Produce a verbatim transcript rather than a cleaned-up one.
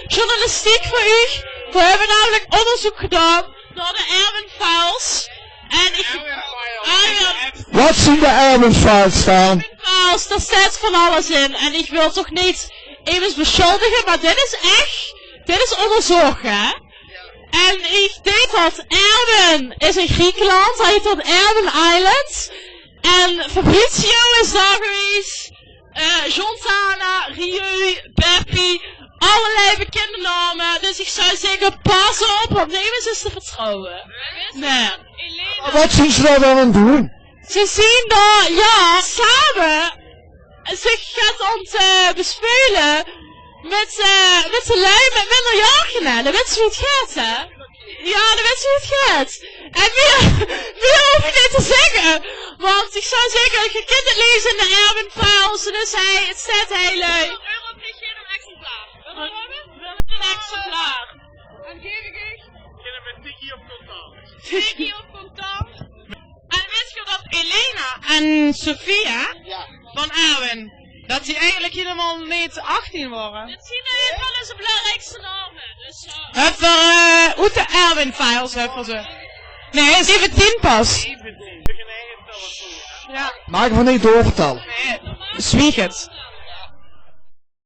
Journalistiek veur uuch. Veer höbbe namelik oonderzeuk gedoon nao de Erwin Files. En ich... Erwin... Wat zien de Erwin Files dan? Erwin Files, dao steit van alles in. En ich wil toch neet emes besjuldige, mer dit is ech, dit is oonderzeuk, hè? En ich dink dat Erwin is in Griekenland, hae heet dan Erwin Island. En Fabrizio is dao gewees, eh, Jontana, Rieu, Beppie, allerlei bekinde naome. Dus ich zou zègke, pas op, want nemes is te vertrouwe. Nae. Wat zien ze dao dan aan 't doen? Ze zien dao, jao, same zich get aan 't, eh, bespeule mit, eh, mit de lui mit minderjarige, hè. Dan weits te wie 't geit, hè. Jao, dan weits te wie 't geit. En mie, mie hoof ich neet te zègke. Want ich zou zègke, geer kint 't leze in de Erwin Files, dus hae, 't steit hiel leuk. Wil d'r ein exemplaar? Wil d'r ein? Wil d'r ein exemplaar? En geef ich uch... Tiki op contant. Tiki op contant. En weits te dat Elena en Sofia van Erwin, dat die eigelik hielemaol neet achttien waore? Dit zien ein van ózze belangriekste naome. Dus, eh, höbbe veer, eh, oet de Erwin Files, höbbe veer ze. Nae, zeventien pas. Zeventien. Jao. Maag ich van neet doorvertèlle? Nae. Zwieg 't.